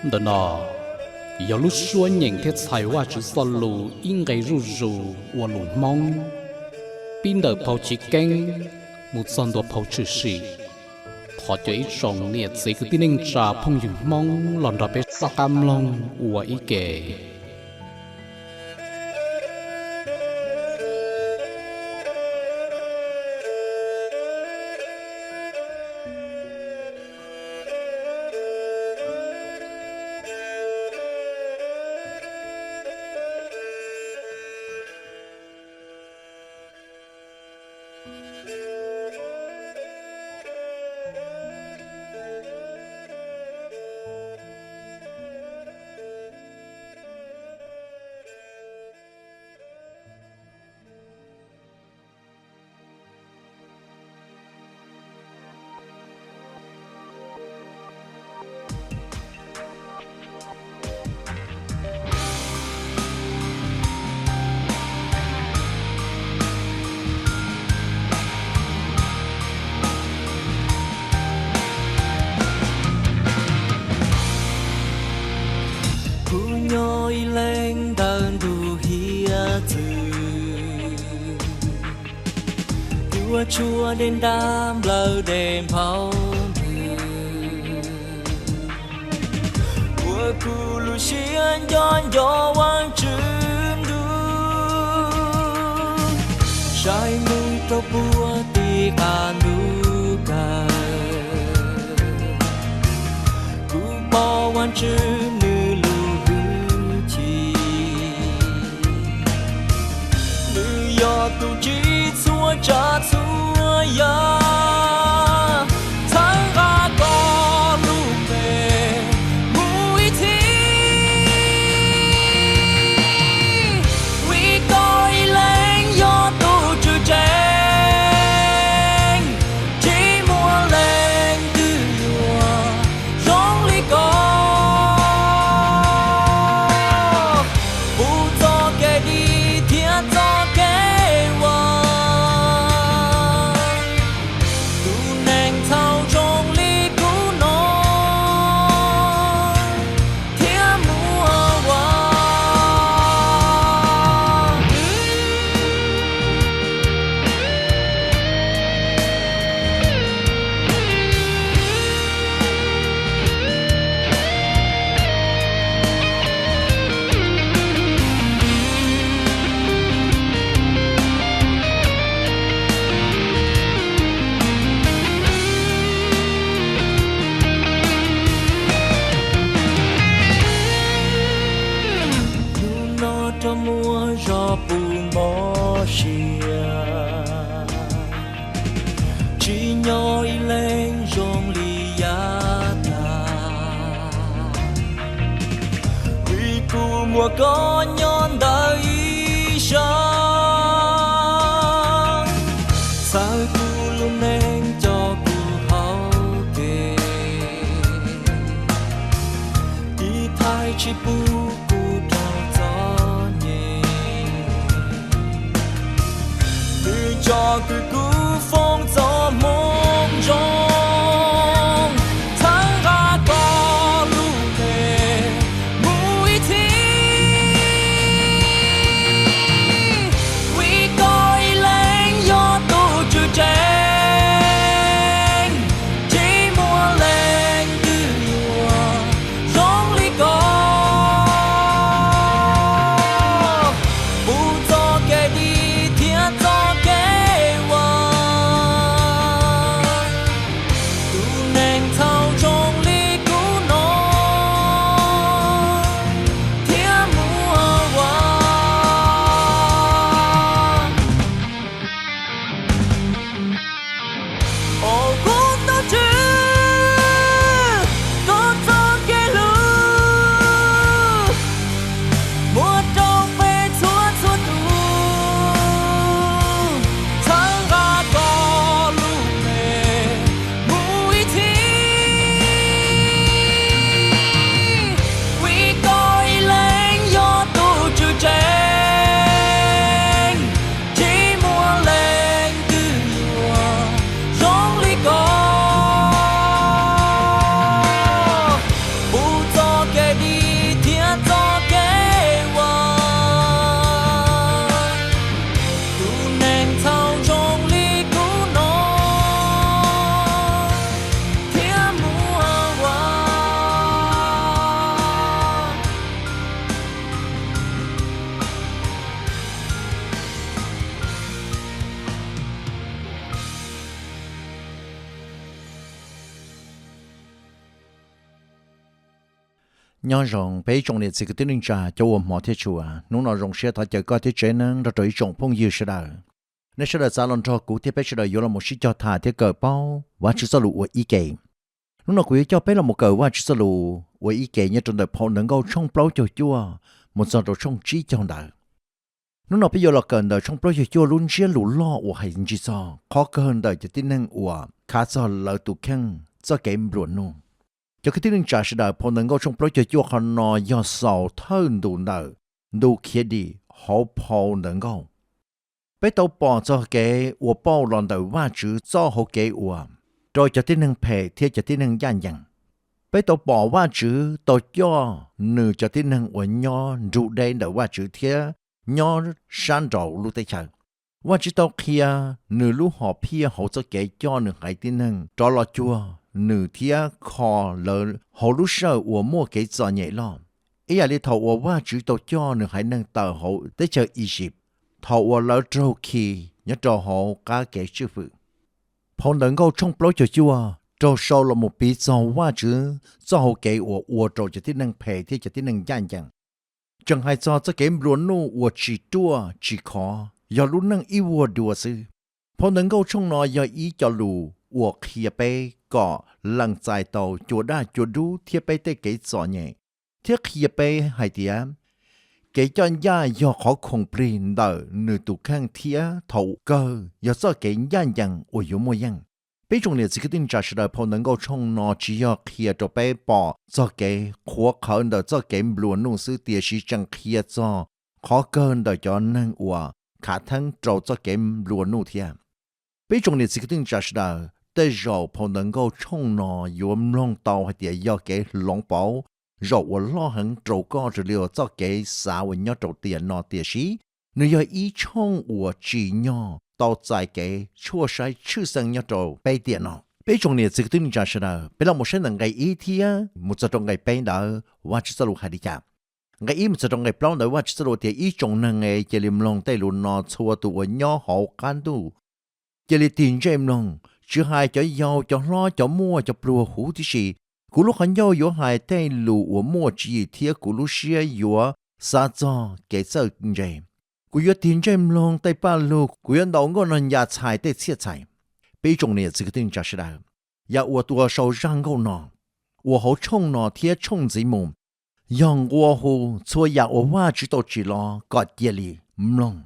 Ntawm no yog lub suab nyeem thiab txhais Vajtswv txoj lus ib nqe zuj zus ua lus Hmoob, pib ntawm phau Chiv Keeb mus txog ntua phau Tshwm Sim. Thov cov ib tsoom niam txiv kwv tij neej tsa phooj ywg Hmoob los nrog peb soj qab mloog ua ib ke. Kuv nyob ib leeg ntawm ntuj hiav txwv, yuav tshuav dej nrab nplawm dej nphau ntws, ua kuv lub siab nco nco Vajtswv ntuj, saib mus rau puag tim qab ntuj kawg. Kuv pom Vajtswv nws lub hwj chim, nws yog tus tsim txhua tsav txhua yam, txhawb nqa koj lub npe mus ib txhis, vim koj ib leeg yog tus tswv tseeb, tsis muaj leej twg yuav zoo li koj, puv txoj kev dim thiab txoj kev vog. Tus neeg txhaum zoo li kuv no thiaj muaj vog. Hnub no rov muaj zog puv npog sia, tsis nyob ib leeg zoo li yav tag, vim kuv muaj koj nyob ntawm ib sab, txhawb kuv lub neej coj kuv hauv kev, tiv thaiv tsis pub kuv raug txom nyem. Nws tso kwv kuv foom txoj moo zoo, txhawb nqa koj lub npe mus ib txhis, vim koj ib leeg yog tus tswv tseeb, tsis muaj leej twg yuav zoo li koj, puv txoj kev dim thiab txoj kev vog. Nyob zoo peb ib tsoom niam txiv kwv tij neej tsa cov uas hmov thiab tshua, hnub no zoo siab thov caw koj thiab tsev neeb nrog rau ib tsoom phooj ywg sawv daws. Nej sawv daws txav los nrog kuv thiab peb sawv daws yuav los mus sib cog tham thiab kawm paub Vajtswv txoj lus ua ib ke. Hnub no kuv yuav coj peb los mus kawm Vajtswv txoj lus ua ib ke nyob rau ntawm phau Ntawv Nkauj tshooj plaub caug cuaj mus txog rau tshooj tsib caug ntawd. Hnub no peb yuav los kawm ntawm tshooj plaub caug cuaj lub ntsiab lus loj uas hais ntsig txog qhov kawg ntawm cov tib neeg uas khav txog lawv tus kheej txoj kev nplua nuj. Cov kwv tij neej tsa sawv daws, phau Ntawv Nkauj tshooj plaub caug cuaj qhov no yog xaus thawj ntu ntawm ntu khiav dim hauv phau Ntawv Nkauj. Peb tau pom txog kev ua pauj los ntawm Vajtswv txoj hau kev ua rau cov tib neeg phem thiab cov tib neeg ncaj ncees. Peb tau pom Vajtswv tau coj nws cov tib neeg uas nyob nrug deb ntawm Vajtswv thiab nyob sab nraud lub teb chaws. Vajtswv tau qhia nws lub hom phiaj hauv txoj kev coj nws haiv tib neeg rov los cuag nws thiab kho lawv hauv lub sij hawm uas muaj kev txom nyem loj, ib yam li thaum uas Vajtswv tau coj nws haiv neeg tawm hauv teb chaws Iziv thaum uas lawv raug khi nyob rau hauv qab kev tswj hwm. Phau Ntawv Nkauj tshooj plaub caug cuaj raug sau los mus piv txog Vajtswv txoj hau kev uas ua rau cov tib neeg phem thiab cov tib neeg ncaj ncees. Tseem hais txog txoj kev nplua nuj uas tsis ruaj tsis khov, yog lub neej ib vuag dua xwb. Phau Ntawv Nkauj tshooj no yog ib co lus uas qhia peb kom lees txais tau cua daj cua dub thiab peb tej kev txom nyem, thiab qhia peb hais tias kev coj ncaj yog qhov khoom plig ntawm nws tus kheej thiab thaum kawg yog txoj kev ncaj ncees uas yuav muaj yeej. Peb tsoom niam txiv kwv tij neej tsa sawv daws, phau Ntawv Nkauj tshooj no tsis yog qhia rau peb pom txog kev qhuav qhawv ntawm txoj kev nplua nuj xwb, tiam sis tseem qhia txog qhov kawg ntawm cov neeg uas khav theeb rau txoj kev nplua nuj thiab. Peb tsoom niam txiv kwv tij neej tsa sawv daws, tej zaum phau Ntawv Nkauj tshooj no yuav mloog tau hais tias yog kev hloov pauv zaum uas loj heev rau koj raws li txoj kev xav uas nyob rau tiam no, tiam sis nws yog ib tshooj uas tsim nyog tau txais kev tshuaj saib tshwj xeeb nyob rau peb tiam no. Peb tsoom niam txiv kwv tij neej tsa sawv daws, peb los mus saib ntawm nqe ib thiab mus txog rau nqe peb ntawd Vajtswv txoj lus hais li cas. Nqe ib mus txog rau nqe plaub ntawd Vajtswv txoj lus tias, Ib tsoom neeg es, cia li mloog tej lus no, txhua tus uas nyob hauv qab ntuj cia li tig ntsej mloog, tsis hais cov yau cov hlob, cov muaj cov pluag huv tib si. Kuv lub qhov ncauj yuav hais tej lus uas muaj tswv yim thiab kuv lub siab yuav xav txog kev txawj ntse. Kuv yuav tig ntsej mloog tej paj lug, kuv yuav ntaus nkauj nog ncas txhais tej txhiaj txhais. Peb ib tsoom niam txiv kwv tij neej tsa sawv daws, yam uas tuas sau zaj nkauj no, uas hauv tshooj no thiab tshooj ntxiv mus, yog nqua hu txhua yam uas Vajtswv tau tsim los kom cia li mloog.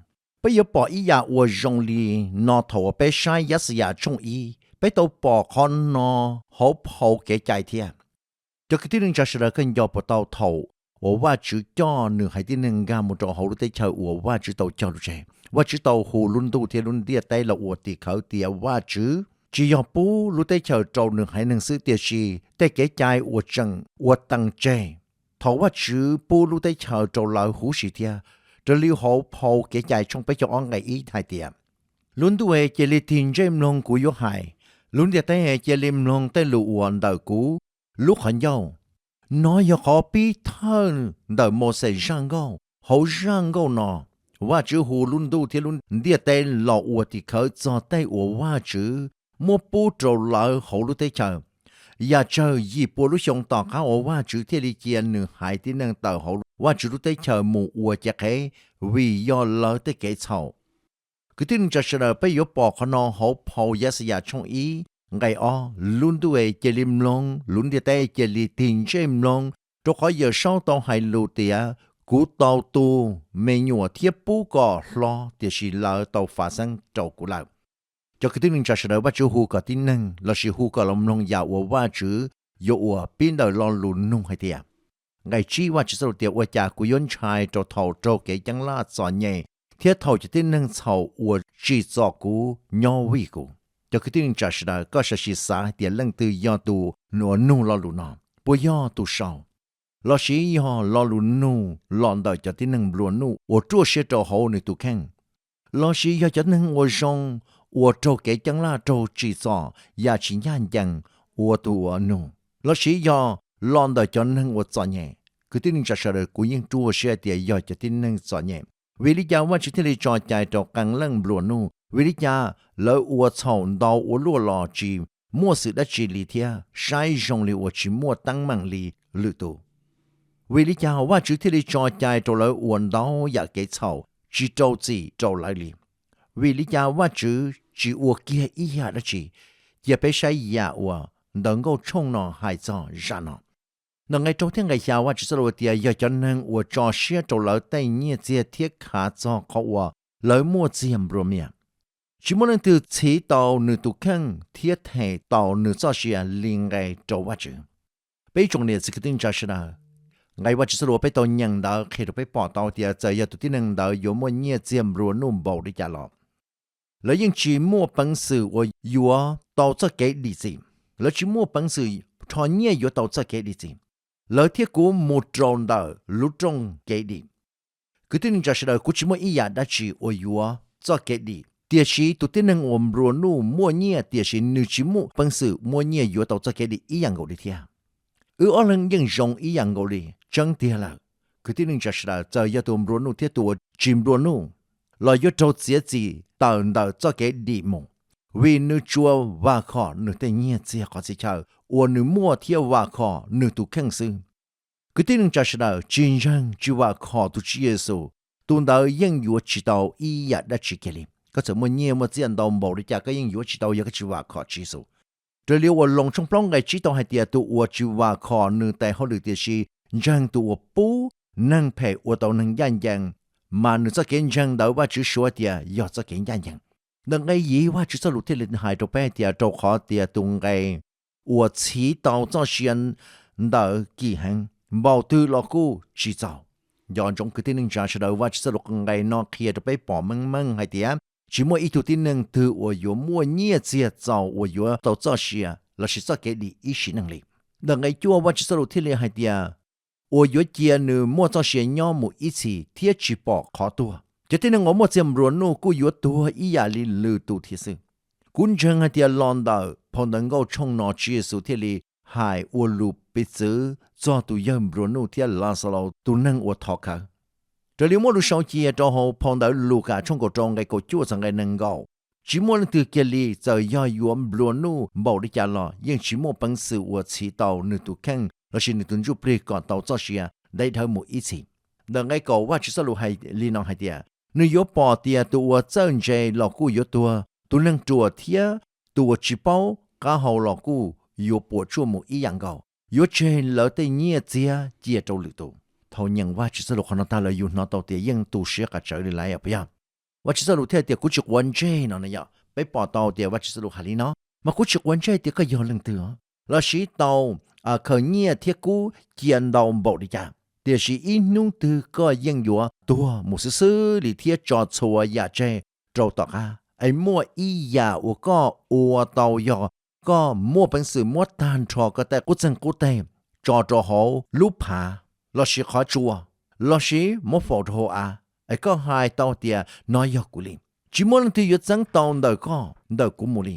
Peb yuav pom ib yam uas zoo li no thaum uas peb saib Yaxayas tshooj ib, peb tau pom qhov no hauv phau Kev cai thiab. Cov kwv tij neej tsa sawv daws, koj nco puas tau thaum uas Vajtswv coj nws haiv tib neeg nkag mus rau hauv lub teb chaws uas Vajtswv tau cog lus tseg, Vajtswv tau hu lub ntuj thiab lub ntiaj teb los ua tim khawv tias Vajtswv tsis yog pub lub teb chaws rau nws haiv neeg xwb, tiam sis tej kev cai uas tseem ua tees tseg thaum Vajtswv pub lub teb chaws rau lawv huv si thiab. Raws li hauv phau Kev cai tshooj peb caug ob nqe ib hais tias, Lub ntuj es, cia li tig ntsej mloog kuv yuav hais, lub ntiaj teb es, cia li mloog tej lus uas ntawm kuv lub qhov ncauj. Nov yog qhov pib thawj ntawm Mauxes zaj nkauj. Hauv zaj nkauj no, Vajtswv hu lub ntuj thiab lub ntiaj teb los ua tim khawv txog tej uas Vajtswv muab pub rau lawv hauv lub teb chaws. Yam tsawg yim pua lub xyoo tom qab uas Vajtswv thiaj li cia nws haiv tib neeg tawm hauv Vajtswv lub teb chaws mus ua cev qhev vim yog lawv tej kev txhaum. Kwv tij neej tsa sawv daws, peb yuav pom qhov no hauv phau Yaxayas tshooj ib nqe ob, Lub ntuj es, cia li mloog, lub ntiaj teb es, cia li tig ntsej mloog, rau qhov Yawmsaub tau hais lus tias, Kuv tau tu me nyuam thiab pub kom hlob, tiam sis lawv tau fav xeeb rau kuv lawm. Cov kwv tij neej tsa sawv daws, Vajtswv hu kom tib neeg lossis hu kom los mloog yam uas Vajtswv yuav ua pib ntawm lo lus nug hais tias, nqe tsib Vajtswv txoj lus tias, Ua cas kuv yuav ntshai rau thaum raug kev ceeb laj txom nyem thiab thaum cov tib neeg txhaum uas tsim txom kuv nyob vij kuv? Cov kwv tij neej tsa sawv daws, koj sam sim xav hais tias leej twg yog tus uas nug lo lus no? Puas yog tus sau, lossis yog lo lus nug los ntawm cov tib neeg nplua nuj uas ruaj siab rau hauv nws tus kheej, lossis yog cov neeg uas zoo uas raug kev ceeb laj, raug tsim txom yam tsis ncaj ncees ua tus uas nug, lossis yog los ntawm cov neeg uas txom nyem? Kwv tij neej tsa sawv daws, kuv yeej ruaj siab hais tias yog cov tib neeg txom nyem. Vim li cas Vajtswv thiaj li tso cai rau qee leej nplua nuj? Vim li cas lawv ua txhaum ntau ua luaj los tsis muaj xwm dab tsi li thiab saib zoo li uas tsis muaj teeb meem li lwm tus? Vim li cas Vajtswv thiaj li tso cai rau lawv ua ntau yam kev txhaum tsis rau txim rau lawv li? Vim li cas Vajtswv tsis ua kiag ib yam dab tsi? Cia peb saib yam uas Ntawv Nkauj tshooj no hais txog zaj no. Ntawm nqe rau thiab nqe xya Vajtswv txoj lus tias yog cov neeg uas tso siab rau lawv tej nyiaj txiag thiab khav txog qhov uas lawv muaj txiag nplua mias. Tsis muaj leej twg txhiv tau nws tus kheej thiab them tau nws txoj sia li nqe rau Vajtswv. Peb ib tsoom niam txiv kwv tij neej tsa sawv daws, nqe Vajtswv txoj lus peb tau nyeem ntawd qhia rau peb pom tau tias txawm yog tus tib neeg ntawd yuav muaj nyiaj txiag nplua nuj npaum li cas los lawv yeej tsis muaj peev xwm uas yuav tau txoj kev dim txim. Lawv tsis muaj peev xwm rho nyiaj yuav tau txoj kev dim txim. Lawv thiab kuv mus rau ntawm lub rooj kev dim. Kwv tij neej tsa sawv daws, kuv tsis muaj ib yam dab tsi uas yuav txoj kev dim, tiam sis tus tib neeg uas nplua nuj muaj nyiaj tiam sis nws tsis muaj peev xwm muaj nyiaj yuav tau txoj kev dim ib yam nkaus li thiab. Wb ob leeg yeej zoo ib yam nkaus li tseeb tiag lawm. Kwv tij neej tsa sawv daws, txawm yog tus nplua nuj thiab tus uas tsis nplua nuj los yuav raug txiav txim tawm ntawm txoj kev dim mus, vim nws tsuas vam khom nws tej nyiaj txiag qhov txhia chaw uas nws muaj thiab vam khom nws tus kheej xwb. Kwv tij neej tsa sawv daws, tsis ntseeg tsis vam khom tus Tswv Yexus, tus ntawd yeej yuav tsis tau ib yam dab tsi kiag li. Koj txawm muaj nyiaj muaj txiaj ntau npaum li cas koj yeej yuav tsis tau yog koj tsis vam khom Tswv Yexus. Raws li uas Loos tshooj plaub nqe tsib tau hais tias tus uas tsis vam khom nws tes hauj lwm tiam sis ntseeg tus uas pub neeg phem ua tau neeg ncaj ncees, mas nws txoj kev ntseeg ntawd Vajtswv suav tias yog txoj kev ncaj ncees. Ntawm nqe yim Vajtswv txoj lus thiaj li hais rau peb tias rau qhov tias tus nqe uas txhiv tau txoj sia ntawd kim heev, npaum twg los kuj tsis txaus. Nco ntsoov kwv tij neej tsa sawv daws, Vajtswv txoj lus nqe no qhia rau peb pom meej meej hais tias tsis muaj ib tug tib neeg twg uas yuav muaj nyiaj txiag txaus uas yuav tau txoj sia lossis txoj kev dim ib sim neej li. Ntawm nqe cuaj Vajtswv txoj lus thiaj li hais tias uas yuav cia nws muaj txoj sia nyob mus ib txhis thiab tsis pom qhov tuag. Cov tib neeg uas muaj txiag nplua nuj kuj yuav tuag ib yam li lwm tus thiab xwb. Kuv ntseeg hais tias los ntawm phau Ntawv Nkauj tshooj no Tswv Yexus thiaj li hais ua lus piv txwv txog tus yawg nplua nuj thiab Laxalaus tus neeg uas thov khawv. Raws li muab lus sau cia rau hauv phau ntawv Lukas tshooj kaum rau nqe kaum cuaj txog nqe nees nkaum, tsis muaj leej twg kiag li txawm yog yuav nplua nuj npaum li cas los yeej tsis muaj peev xwm uas txhiv tau nws tus kheej lossis nws tus ntsuj plig kom tau txoj sia ntev dhawv mus ib txhis. Ntawm nqe kaum Vajtswv txoj lus hais li no hais tias, nws yuav pom tias tus uas txawj ntse los kuj yuav tuag, tus neeg ruam thiab tus uas tsis paub qab hau los kuj yuav puas tsuaj mus ib yam nkaus, yuav tseg lawv tej nyiaj txiag cia rau lwm tus. Thaum nyeem Vajtswv txoj lus qhov no tag lawm yus hnov tau tias yeej tu siab qas tsawv li lawm puas yog? Vajtswv txoj lus thiaj tias kuv tsis quav ntsej no ne yom. Peb pom tau tias Vajtswv txoj lus hais li no, mas kuv tsis quav ntsej tias koj yog leej twg lossis tau khaws nyiaj thiab kub cia ntau npaum li cas, tiam sis ib hnub twg koj yeej yuav tuag mus xwb xwb li thiab tso txhua yam tseg rau tom qab, es muaj ib yam uas koj ua tau yog koj muaj peev xwm muab tag nrho koj tej qub txeeg qub teg tso rau hauv lub phav lossis qhov tsua, lossis muab faus rau hauv av, es koj hais tau tias no yog kuv li. Tsis muaj leej twg yuav txeeb tau ntawm koj ntawm kuv mus li.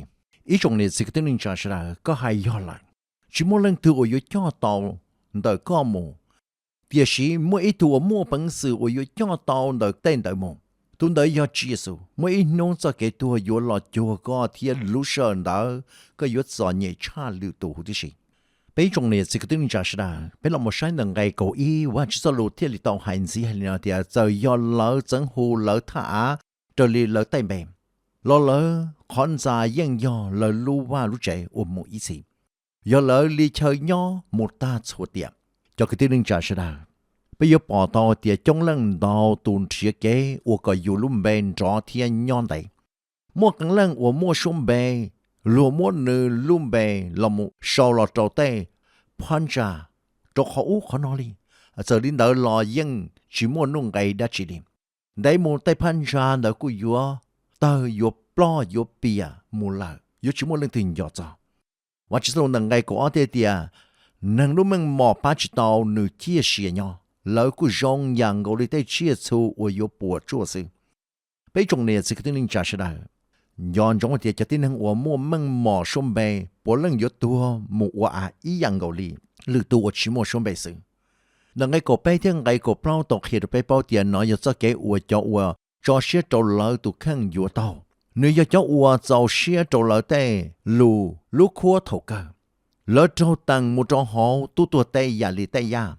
Ib tsoom niam txiv kwv tij neej tsa sawv daws, koj hais yog lawm. Tsis muaj leej twg uas yuav coj tau ntawm koj mus, tiam sis muaj ib tug uas muaj peev xwm uas yuav coj tau ntawm tej ntawd mus. Tus ntawd yog Tswv Yexus. Muaj ib hnub txoj kev tuag yuav los cuag koj thiab lub sij hawm ntawd koj yuav txom nyem tshaj lwm tus huv tib si. Peb ib tsoom niam txiv kwv tij neej tsa sawv daws, peb los mus saib ntawm nqe kaum ib Vajtswv txoj lus thiaj li tau hais ntxiv hais li no tias txawm yog lawv txeev hu lawv thaj av raws li lawv tej npe los lawv qhov ntxa yeej yog lawv lub vaj lub tsev uas mus ib txhis, yog lawv li chaw nyob mus tag txhua tiam. Cov kwv tij neej tsa sawv daws, peb yuav pom tau tias coob leej ntau tus nrhiav kev ua kom yus lub npe nrov thiab nyob ntev. Muaj qee leej uas muaj suab npe, luag muab nws lub npe los mus sau los rau tej phab ntsa, rau qhov ub qhov no li. Txawm li ntawd los yeej tsis muaj nuj nqes dab tsi li. Ntev mus tej phab ntsa ntawd kuj yuav tawg yuav ploj yuav piam mus lawm, yuav tsis muaj leej twg nco txog. Vajtswv txoj lus ntawm nqe kaum ob thiaj tias, neeg lub meej mom pab tsis tau nws ciaj sia nyob, lawv kuj zoo yam nkaus li tej tsiaj txhu uas yuav puas tsuaj xwb. Peb tsoom niam txiv kwv tij neej tsa sawv daws, nco ntsoov tias cov tib neeg uas muaj meej mom suab npe puav leej yuav tuag mus ua av ib yam nkaus li lwm tus uas tsis muaj suab npe xwb. Ntawm nqe kaum peb thiab nqe kaum plaub tau qhia rau peb paub tias nov yog txoj kev uas cov uas tso siab rau lawv tus kheej yuav taug. Nws yog cov uas txaus siab rau lawv tej lus lub khuab thaum kawg. Lawv raug teem mus rau hauv tub tuag teb yam li tej yaj.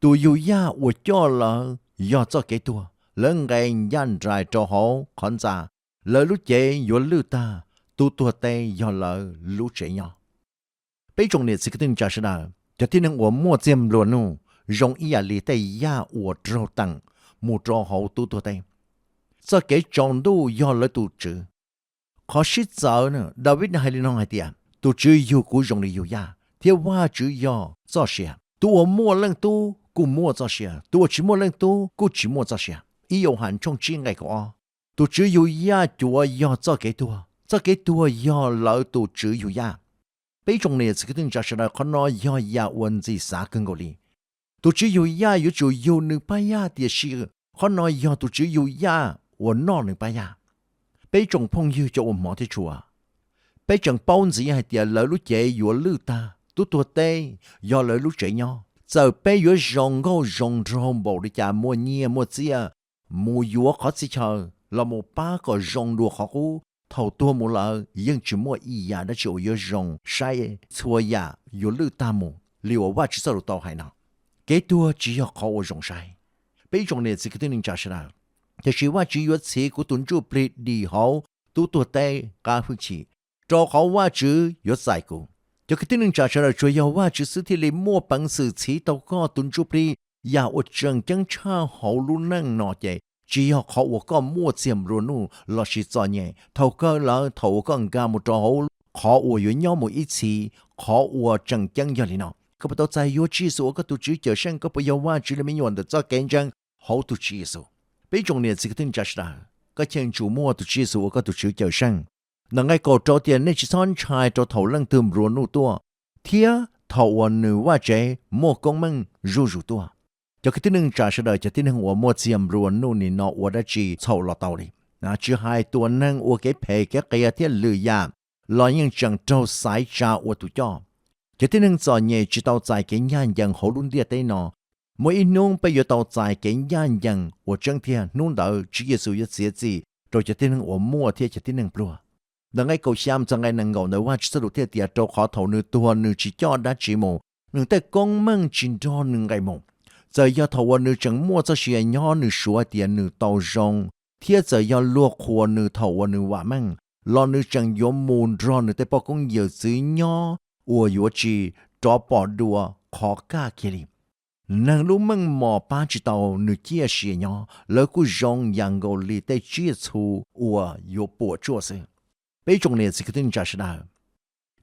Tus yug yaj uas coj lawv yog txoj kev tuag. Lawv nqes ncaj nraim rau hauv qhov ntxa, lawv lub cev yuav lwj tag, tub tuag teb yog lawv lub tsev nyob. Peb tsoom niam txiv kwv tij neej tsa sawv daws, cov tib neeg uas muaj txiag nplua nuj zoo ib yam li tej yaj uas raug teem mus rau hauv tub tuag teb. Txoj kev tsaus ntuj yog lawv tus tswv. Qhov sib txawv, Daviv hais li no hais tias, tus Tswv yug kuv zoo li yug yaj, thiab Vajtswv yog txoj sia. Tus uas muaj leej tub kuj muaj txoj sia, tus uas tsis muaj leej tub kuj tsis muaj txoj sia. Ib Yauhas tshooj tsib nqe kaum ob. Tus Tswv yug yaj cuav yog txoj kev tuag, txoj kev tuag yog lawv tus Tswv yug yaj. Peb tsoom niam txiv kwv tij neej tsa sawv daws, qhov no yog yam uas ntxim xav kawg nkaus li. Tus Tswv yug yaj yuav tsum yug nws pab yaj, tiam sis qhov no yog tus Tswv yug yaj uas noj nws pab yaj. Peb tsoom phooj ywg cov uas hmov thiab tshua, peb tseem paub ntxiv hais tias lawv lub cev yuav lwj tag, tub tuag teb yog lawv lub tsev nyob. Txawm peb yuav zoo nkauj zoo nraug npaum li cas, muaj nyiaj muaj txiaj, mus yuav qhov txhia chaw los mus pab kom zoo dua qhov qub, thaum tuag mus lawm yeej tsis muaj ib yam dab tsi uas yuav zoo saib, txhua yam yuav lwj tag mus li uas Vajtswv txoj lus tau hais no. Kev tuag tsis yog qhov uas zoo saib, peb tsoom niam txiv kwv tij neej tsa sawv daws. Tiam sis Vajtswv yuav txhiv kuv tus ntsuj plig dim hauv tub tuag teb qab hwj chim, rau qhov Vajtswv yuav txais kuv. Cov kwv tij neej tsa sawv daws, tsuas yog Vajtswv xwb thiaj li muaj peev xwm txhiv tau koj tus ntsuj plig. Yam uas tseem ceeb tshaj hauv lub neej no ces tsis yog qhov uas koj muaj txiag nplua nuj lossis txom nyem. Thaum kawg lawm, thaum uas koj nkag mus rau hauv qhov uas yuav nyob mus ib txhis, qhov uas tseem ceeb yog li no: koj puas tau txais yuav Tswv Yexus ua koj tus Tswv Cawmseej? Koj puas yog Vajtswv li me nyuam ntawm txoj kev ntseeg hauv tus Tswv Yexus? Peb tsoom niam txiv kwv tij neej tsa sawv daws, koj cheem tsum muaj tus Tswv Yexus ua koj tus Tswv Cawmseej. Ntawm nqe kaum rau tias, nej tsis txhob ntshai rau thaum leej twg nplua nuj tuaj, thiab thaum uas nws vaj tsev muaj koob meej zuj zus tuaj. Cov kwv tij neej tsa sawv daws, cov tib neeg uas muaj txiag nplua nuj nim no ua dab tsi txhaum los tau li, tsis hais tua neeg, ua kev phem kev qias thiab lwm yam, los yeej tseem raug xaiv tsa ua tus coj. Cov tib neeg txom nyem tsis tau txais kev ncaj ncees hauv lub ntiaj teb no. Muaj ib hnub peb yuav tau txais kev ncaj ncees uas tseeb tiag, hnub ntawd Tswv Yexus yuav txiav txim rau cov tib neeg uas muaj thiab cov tib neeg pluag. Ntawm nqe kaum xya txog nqe nees nkaum ntawd, Vajtswv txoj lus thiaj tias, rau qhov thaum nws tuag nws tsis coj dab tsi mus, nws tej koob meej tsis nrog nws nqes mus. Txawm yog thaum uas nws tseem muaj txoj sia nyob nws suav hais tias nws tau zoo, thiab txawm yog luag qhuas nws thaum uas nws vam meej, los nws tseem yuav mus nrog nws tej poj koob yawm txwv nyob uas yuav tsis rov pom dua qhov kaj kiag li. Neeg lub meej mom pab tsis tau nws ciaj sia nyob, lawv kuj zoo yam nkaus li tej tsiaj txhu uas yuav puas tsuaj xwb. Peb tsoom niam txiv kwv tij neej tsa sawv daws,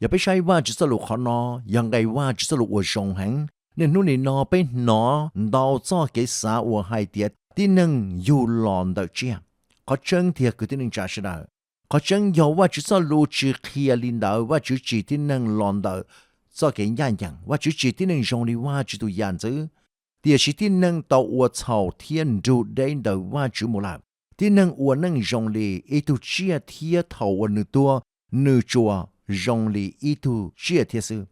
yog peb saib Vajtswv txoj lus, qhov no yog nqe Vajtswv txoj lus uas zoo heev. Niaj hnub nim no peb hnov ntau txoj kev xav uas hais tias tib neeg yug los ntawm tsiaj. Qhov tseeb tiag kwv tij neej tsa sawv daws, qhov tseeb yog Vajtswv txoj lus tsis qhia li ntawd. Vajtswv tsim tib neeg los ntawm txoj kev ncaj ncees. Vajtswv tsim tib neeg zoo li Vajtswv tus yam ntxwv. Tiam sis tib neeg tau ua txhaum thiab nrug deb ntawm Vajtswv mus lawm. Tib neeg ua neej zoo li ib tug tsiaj thiab thaum uas nws tuag, nws tsuas zoo li ib tug tsiaj thiab xwb.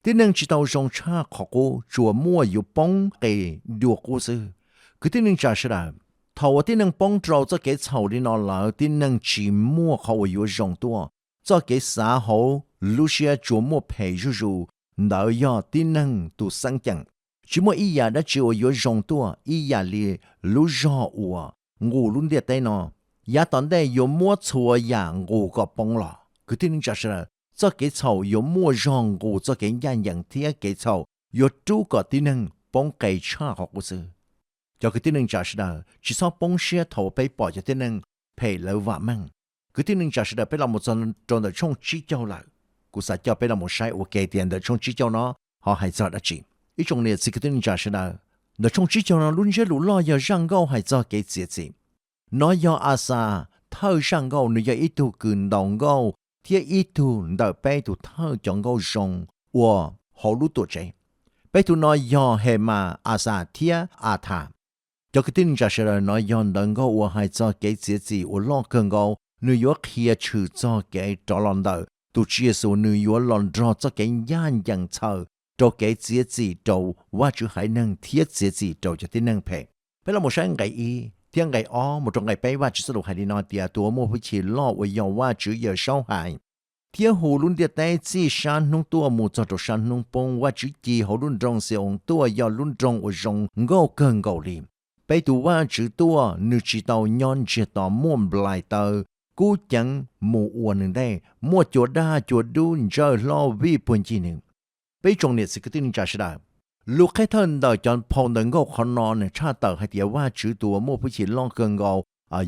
Tib neeg tsis tau zoo tshaj qhov qub, tsuas muaj yuav poob qes dua qub xwb. Kwv tij neej tsa sawv daws, thaum uas tib neeg poob rau txoj kev txhaum li no lawm, tib neeg tsis muaj qhov uas yuav zoo tuaj. Txoj kev xav hauv lub siab tsuas muaj phem zuj zus, ntawd yog tib neeg tus xeeb ceem. Tsis muaj ib yam dab tsi uas yuav zoo tuaj ib yam li lub zog uas nqus lub ntiaj teb no. Yav tom ntej yuav muab txhua yam nqus kom poob los. Kwv tij neej tsa sawv daws, txoj kev txhaum yuav muaj zog nqus txoj kev ncaj ncees, thiab kev txhaum yuav rub kom tib neeg poob qes tshaj qhov qub xwb. Cov kwv tij neej tsa sawv daws, tsis txhob poob siab thaum uas peb pom cov tib neeg phem lawv vam meej. Kwv tij neej tsa sawv daws, peb los mus txog rau ntawm tshooj tsib caug lawm. Kuv xav coj peb los mus saib ua ke tias ntawm tshooj tsib caug no ho hais txog dab tsi. Ib tsoom niam txiv kwv tij neej tsa sawv daws, ntawm tshooj tsib caug no lub ntsiab lus loj yog zaj nkauj hais txog kev txiav txim. Nov yog Axas thawj zaj nkauj, nws yog ib tug kws ntaus nkauj thiab ib tug ntawm peb tus thawj cov nkauj zoo uas hauv lub tuam tsev. Peb tug no yog Hemas, Axas thiab Athas. Cov kwv tij neej tsa sawv daws, nov yog ntawv nkauj uas hais txog kev txiav txim uas loj kawg nkaus, nws yuav qhia tshwm txog kev rov los ntawm tus Tswv Yexus, nws yuav los nrog txoj kev ncaj ncees txhawm rau kev txiav txim rau Vajtswv haiv neeg thiab txiav txim rau cov tib neeg phem. Peb los mus saib nqe ib thiab nqe ob mus rau nqe peb, Vajtswv txoj lus hais li no tias, tus uas muaj hwj chim loj uas yog Vajtswv Yawmsaub hais, thiab hu lub ntiaj teb txij sab hnub tuaj mus txog rau sab hnub poob. Vajtswv ci hauv lub nroog Xi-oos tuaj yog lub nroog uas zoo nkauj kawg nkaus li. Peb tus Vajtswv tuaj, nws tsis tau nyob ntsiag to, muaj nplais taw kub ceev mus ua nws ntej, muaj cua daj cua dub ntsawj hlob vij puag ncig nws. Peb tsoom niam txiv kwv tij neej tsa sawv daws, lus qheb thawj ntawm cov phau ntawv nkauj qhov no nws tshaj tawm hais tias Vajtswv tus uas muaj hwj chim loj kawg nkaus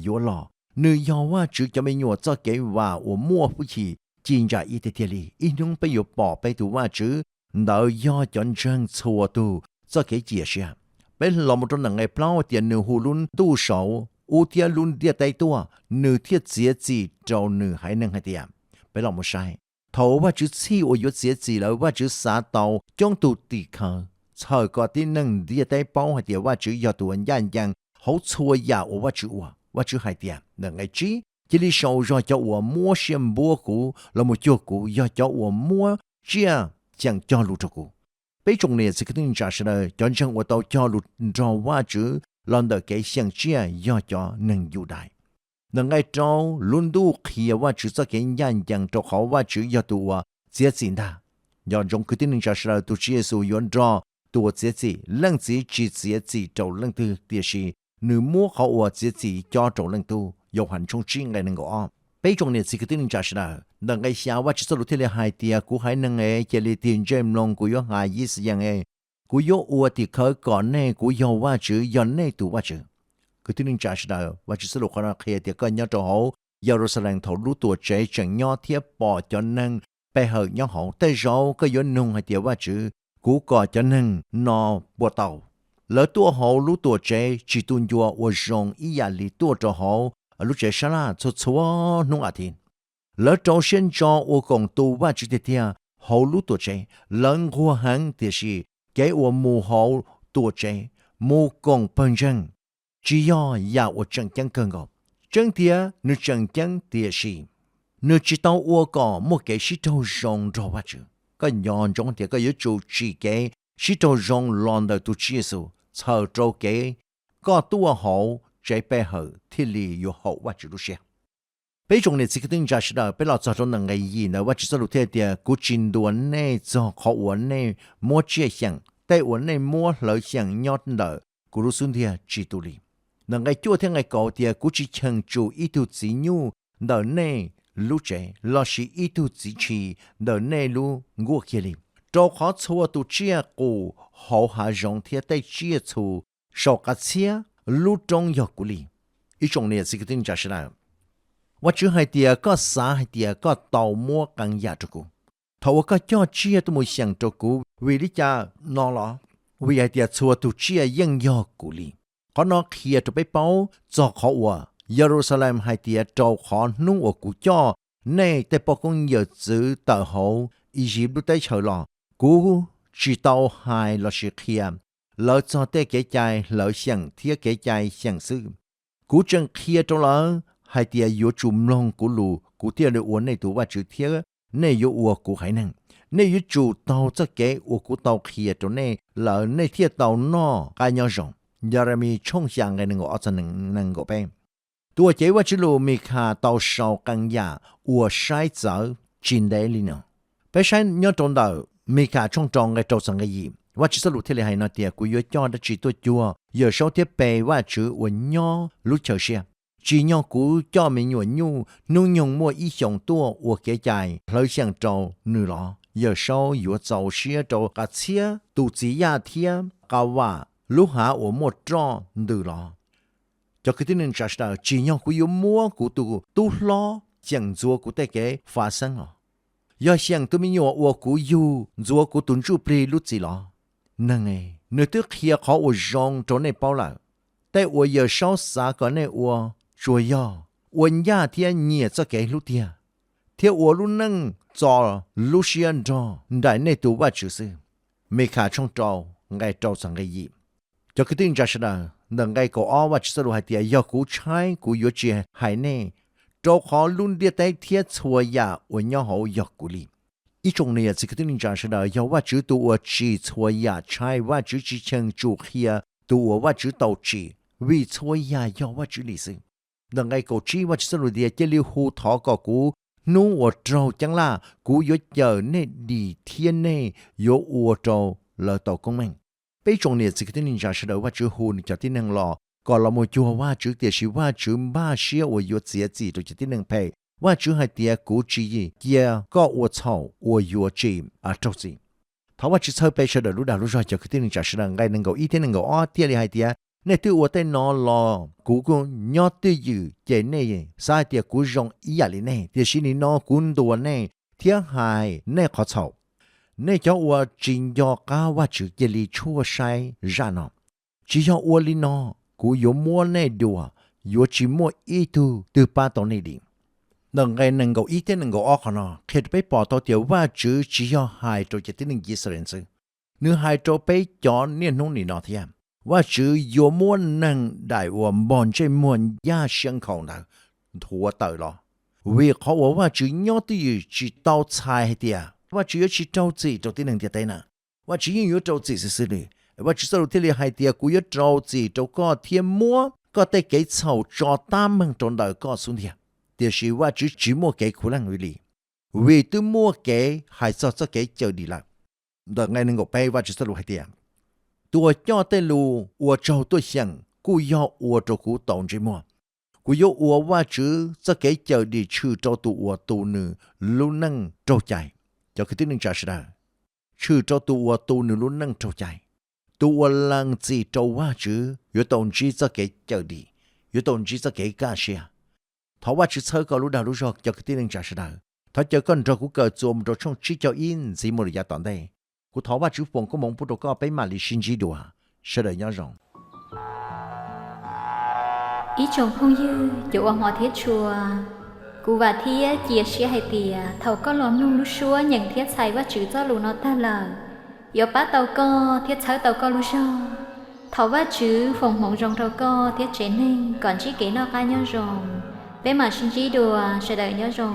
yuav los. Nws yog Vajtswv cov me nyuam txoj kev vam uas muaj hwj chim ci ntsa ib tiag tiag li. Ib hnub peb yuav pom peb tus Vajtswv ntawd yog cov ntseeg txhua tus txoj kev cia siab. Peb los mus rau ntawm nqe plaub tias nws hu lub ntuj saud ub thiab lub ntiaj teb tuaj, nws thiaj txiav txim rau nws haiv neeg hais tias. Peb los mus saib, thaum Vajtswv txhij uas yuav txiav txim lawm, Vajtswv xav tau coob tus tim khawv txhawm kom tib neeg ntiaj teb paub hais tias Vajtswv yog tus uas ncaj ncees hauv txhua yam uas Vajtswv ua. Vajtswv hais tias, nqe tsib, cia li sau zog cov uas muab siab npuab kuv los mus cuag kuv, yog cov uas muab tsiaj xyeem cog lus rau kuv. Peb tsoom niam txiv kwv tij neej tsa sawv daws, cov ntseeg uas tau cog lus nrog Vajtswv los ntawm kev xyeem tsiaj yog cov neeg Yudais. Ntawm nqe rau, lub ntuj qhia Vajtswv txoj kev ncaj ncees rau qhov Vajtswv yog tus uas txiav txim ntag. Nco ntsoov kwv tij neej tsa sawv daws, tus Tswv Yexus yuav nrog tus uas txiav txim. Leej Txiv tsis txiav txim rau leej twg, tiam sis nws muab qhov uas txiav txim cob rau leej Tub. Yauhas tshooj tsib nqe nees nkaum ob. Peb tsoom niam txiv kwv tij neej tsa sawv daws, ntawm nqe xya Vajtswv txoj lus thiaj li hais tias, kuv haiv neeg es, cia li tig ntsej mloog, kuv yuav hais yib xwm yees es, kuv yuav ua tim khawv kom nej, kuv yog Vajtswv, yog nej tus Vajtswv. Kwv tij neej tsa sawv daws, Vajtswv txoj lus qhov no qhia tias koj nyob rau hauv Yeluxalees thaum lub Tuamtsev tseem nyob thiab pom cov neeg pe hawm nyob hauv, tej zaum koj yuav nug hais tias, Vajtswv, kuv kom cov neeg no puas tau? Lawv tuaj hauv lub Tuamtsev tsis tu ncua ua zoo ib yam li tuaj rau hauv lub tsev sab laj txhua txhua hnub as thiv. Lawv rau siab ntso ua koom tus Vajtswv tiag tiag hauv lub Tuamtsev. Lawv nquag heev, tiam sis kev uas mus hauv Tuamtsev mus koom pawg ntseeg tsis yog yam uas tseem ceeb kawg nkaus. Tseeb tiag nws tseem ceeb, tiam sis nws tsis tau ua kom muaj kev sib raug zoo nrog Vajtswv. Koj nco ntsoov tias koj yuav tsum tsim kev sib raug zoo los ntawm tus Tswv Yexus txhawm rau kev koj tuaj hauv tsev pe hawm thiaj li yuav haum Vajtswv lub siab. Peb tsoom niam txiv kwv tij neej tsa sawv daws, peb los txog rau ntawm nqe yim ntawd, Vajtswv txoj lus thiaj tias, kuv tsis ntuas nej txog qhov uas nej muab tsiaj xyeem, tej uas nej muab hlawv xyeem nyob ntawm kuv lub xub ntiag tsis tu li. Ntawm nqe cuaj thiab nqe kaum tias, kuv tsis cheem tsum ib tug txiv nyuj ntawm nej lub tsev lossis ib tug txiv tshis ntawm nej lub nkuaj kiag li, rau qhov txhua tus tsiaj qus hauv hav zoov thiab tej tsiaj txhu saum qav txhiab lub roob yog kuv li. Ib tsoom niam txiv kwv tij neej tsa sawv daws, Vajtswv hais tias koj xav hais tias koj tau muab qee yam rau kuv. Thaum uas koj coj tsiaj tuaj mus xyeem rau kuv, vim li cas no los? Vim hais tias txhua tus tsiaj yeej yog kuv li. Qhov no qhia rau peb paub txog qhov uas Yeluxalees hais tias, rau qhov hnub uas kuv coj nej tej poj koob yawm txwv tawm hauv Iziv lub teb chaws los, kuv tsis tau hais lossis qhia lawv txog tej kev cai hlawv xyeem thiab kev cai xyeem xwb. Kuv tseem qhia rau lawv hais tias yuav tsum mloog kuv lus, kuv thiaj li ua nej tus Vajtswv thiab nej yuav ua kuv haiv neeg. Nej yuav tsum taug txoj kev uas kuv tau qhia rau nej lawm, nej thiaj tau noj qab nyob zoo. Yes Xas Nkees xya nqe nees nkaum ob txog nees nkaum peb. Tus uas cev Vajtswv lus Mikhas tau sau qee yam uas saib txawv tsis ntev li no. Peb saib nyob rau ntawm Mikhas tshooj rau nqe rau txog nqe yim, Vajtswv txoj lus thiaj li hais no tias, kuv yuav coj dab tsi tuaj cuag Yawmsaub thiab pe Vajtswv uas nyob lub chaw siab? Tsim nyog kuv coj me nyuam nyuj hnub nyoog muaj ib xyoos tuaj ua kev cai hlawv xyeem rau nws los? Yawmsaub yuav txaus siab rau qav txhiab, tus txiv yaj thiab qav vam, lub hav uas muaj roj ntws los? Cov kwv tij neej tsa sawv daws, tsim nyog kuv yuav muab kuv tus tub hlob xyeem ntxuav kuv tej kev fav xeeb los? Yog xyeem tus me nyuam uas kuv yug ntxuav kuv tus ntsuj plig lub txim los? Neeg, nws twb qhia qhov uas zoo rau nej paub lawm. Tej uas Yawmsaub xav kom nej ua tsuas yog ua ncaj thiab nyiam txoj kev hlub tiag, thiab ua lub neej txo lub siab nrog nraim nej tus Vajtswv xwb. Mikhas tshooj rau nqe rau txog nqe yim. Cov kwv tij neej tsa sawv daws, ntawm nqe kaum ob Vajtswv txoj lus hais tias, yog kuv tshaib kuv yuav tsis hais nej, rau qhov lub ntiaj teb thiab txhua yam uas nyob hauv yog kuv li. Ib tsoom niam txiv kwv tij neej tsa sawv daws, yog Vajtswv tus uas tsim txhua yam tshaib, Vajtswv tsis cheem tsum qhia tus uas Vajtswv tau tsim, vim txhua yam yog Vajtswv li xwb. Ntawm nqe kaum tsib Vajtswv txoj lus tias, cia li hu thov kom kuv Hnub uas raug ceeb laj, kuv yuav cawm nej dim thiab nej yuav ua rau lawv tau koob meej. Peb tsoom niam txiv kwv tij neej tsa sawv daws, Vajtswv hu nws cov tib neeg los kom los mus cuag Vajtswv, tiam sis Vajtswv npaj siab uas yuav txiav txim rau cov tib neeg phem. Vajtswv hais tias, kuv tsis cia koj ua txhaum uas yuav tsis raug txim. Thov Vajtswv txhawb peb sawv daws lub dag lub zog. Cov kwv tij neej tsa sawv daws, nqe nees nkaum ib thiab nees nkaum ob thiaj li hais tias, nej twb ua tej no los kuv kuj nyob twj ywm, ces nej xav hais tias kuv zoo ib yam li nej, tiam sis nim no kuv ntuas nej thiab hais nej qhov txhaum. Nej cov uas tsis nco qab Vajtswv, cia li tshuaj saib zaj no. Tsis yog ua li no, kuv yuav muab nej dua, yuav tsis muaj ib tug twg pab tau nej dim. Ntawm nqe nees nkaum ib thiab nees nkaum ob qhov no qhia rau peb pom tau tias Vajtswv tsis yog hais rau cov tib neeg Yixalayees xwb, nws hais rau peb cov niaj hnub nim no thiab. Vajtswv yuav muab neeg daim uas npog ntsej muag ncaj siab nkhaus ntawd nthuav tawm los, vim qhov uas Vajtswv nyob twj ywm tsis tau txhais hais tias Vajtswv yuav tsis rau txim rau tib neeg ntiaj teb na. Vajtswv yeej yuav rau txim xwb xwb li. Vajtswv txoj lus thiaj li hais tias, kuv yuav rau txim rau koj thiab muab koj tej kev txhaum tso tab meeg rau ntawm koj xub ntiag. Tiam sis Vajtswv tsis muaj kev khuv leej li, vim twb muaj kev hais txog txoj kev cawm dim lawm. Ntawm nqe nees nkaum peb Vajtswv txoj lus hais tias, tus uas coj tej lus uas tsaug tuaj xyeem kuj yog ua rau kuv tau ntsej muag. Kuv yuav ua Vajtswv txoj kev cawm dim tshwm rau tus uas tu nws lub neej raug cai. Cov kwv tij neej tsa sawv daws, tshwm rau tus uas tu nws lub neej raug cai. Tus uas lees txim rau Vajtswv yuav tau ntsib txoj kev cawm dim, yuav tau ntsib txoj kev kaj siab. Thov Vajtswv txhawb koj lub dag lub zog. Cov kwv tij neej tsa sawv daws, thov caw koj nrog kuv kawm txuas mus rau tshooj tsib caug ib ntxiv mus rau yav tom ntej. Kuv thov Vajtswv foom koob hmoov pub rau koj, peb mam li sib ntsib dua. Sawv daws nyob zoo. Ib tsoom phooj ywg, cov uas hmov thiab tshua, kuv vam thiab cia siab hais tias thaum koj los mloog lub suab nyeem thiab txhais Vajtswv txoj lus no tag lawm, yuav pab tau koj thiab txhawb tau koj lub zog. Thov Vajtswv foom hmoov zoo rau koj thiab tsev neeg kom ntsib kev noj qab nyob zoo. Peb mam sib ntsib dua, sawv daws nyob zoo.